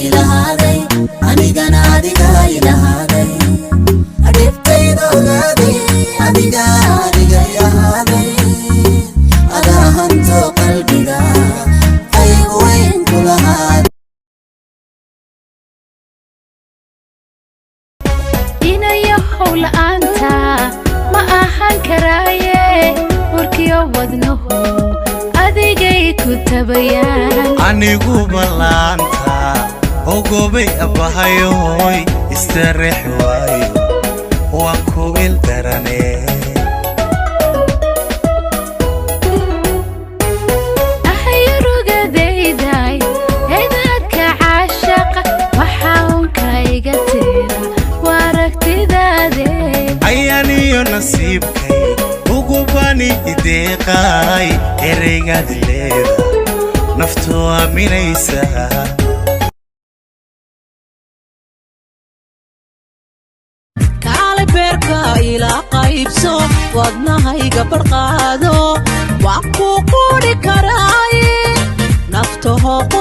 Ilahaaday, anigana adiga ilahaaday, dhibtayda ogaaday, adiga adiga ahaaday, adaa hanto qalbiga qayb weyn ku lahaad. Inayahow, la'aanta ma ahaan karaaye, warkiyo wadnuhu adigay ku tabayaan. Aniguba laanta ogobay abbahayoy, istareex waayo, waan ku ildarane. Ahyrugadayday edaadka caashaqa, waxaa unka iga tira waaragtidaade. Ayaaniyo nasiibkay ugubani ideeqaay, ereygaad leeda naftu aaminaysaa. Kaale beerka ilaa qaybso, wadnahayga barqaado, waan kuu quudhi karaaye naftahoo.